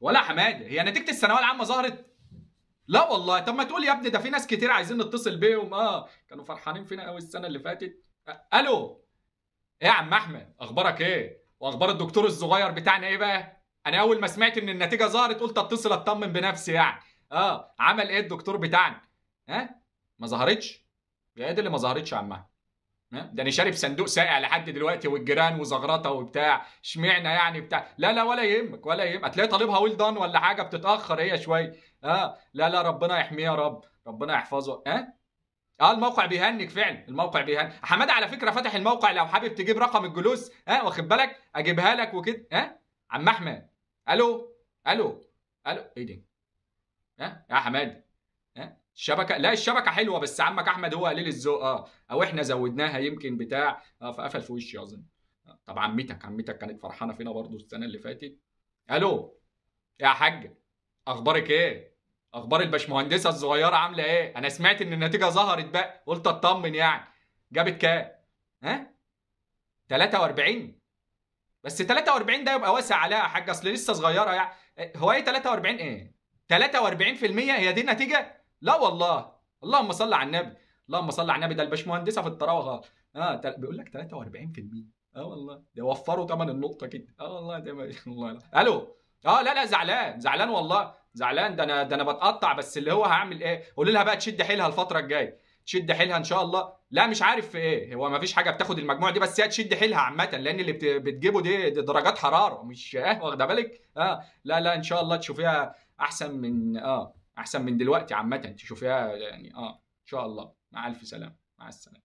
ولا حمادة، هي نتيجة الثانوية العامة ظهرت؟ لا والله. طب ما تقول يا ابني، ده في ناس كتير عايزين نتصل بيهم، كانوا فرحانين فينا قوي السنة اللي فاتت. الو، ايه يا عم احمد، اخبارك ايه؟ واخبار الدكتور الصغير بتاعنا ايه بقى؟ انا اول ما سمعت ان النتيجة ظهرت قلت اتصل اطمن بنفسي يعني. عمل ايه الدكتور بتاعنا؟ ها؟ ما ظهرتش؟ يا ايه اللي ما ظهرتش يا عم احمد؟ ده انا شارب صندوق ساقع لحد دلوقتي، والجيران وزغرطه وبتاع، اشمعنى يعني بتاع. لا لا ولا يهمك ولا يهمك، هتلاقي طالبها ويل دان ولا حاجة، بتتاخر هي شوية. لا لا ربنا يحميه يا رب، ربنا يحفظه. الموقع بيهنج فعلا، الموقع بيهنج. حمادة على فكرة فاتح الموقع، لو حابب تجيب رقم الجلوس واخد بالك اجيبها لك وكده. عم احمد، الو الو الو، ايه ده؟ يا حمادة، الشبكة؟ لا الشبكة حلوة، بس عمك احمد هو قليل الذوق، او احنا زودناها يمكن بتاع، فقفل في وشي اظن. طب عمتك كانت فرحانة فينا برضو السنة اللي فاتت. الو يا حاجة، اخبارك ايه؟ اخبار الباشمهندسه الصغيرة عامله ايه؟ انا سمعت ان النتيجة ظهرت بقى، قلت اطمن يعني. جابت كام؟ 43. بس 43 ده يبقى واسع عليها يا حاجة، اصل لسه صغيرة يعني. هو ايه 43 ايه؟ 43% هي دي النتيجة؟ لا والله، اللهم صل على النبي، اللهم صل على النبي، ده الباشمهندسه في الطراوه. بيقول لك 43%. والله ده وفروا ثمن النقطة كده. والله ده والله. الو، لا لا زعلان زعلان والله زعلان، ده انا بتقطع، بس اللي هو هعمل ايه؟ قولي لها بقى تشد حيلها الفترة الجاية، تشد حيلها ان شاء الله. لا مش عارف في ايه، هو ما فيش حاجة بتاخد المجموع دي، بس هي تشد حيلها عامة، لان اللي بتجيبه دي درجات حرارة، مش واخده بالك؟ لا لا ان شاء الله تشوفيها احسن من احسن من دلوقتي عامة، تشوفيها يعني ان شاء الله. مع الف سلامه، مع السلامة.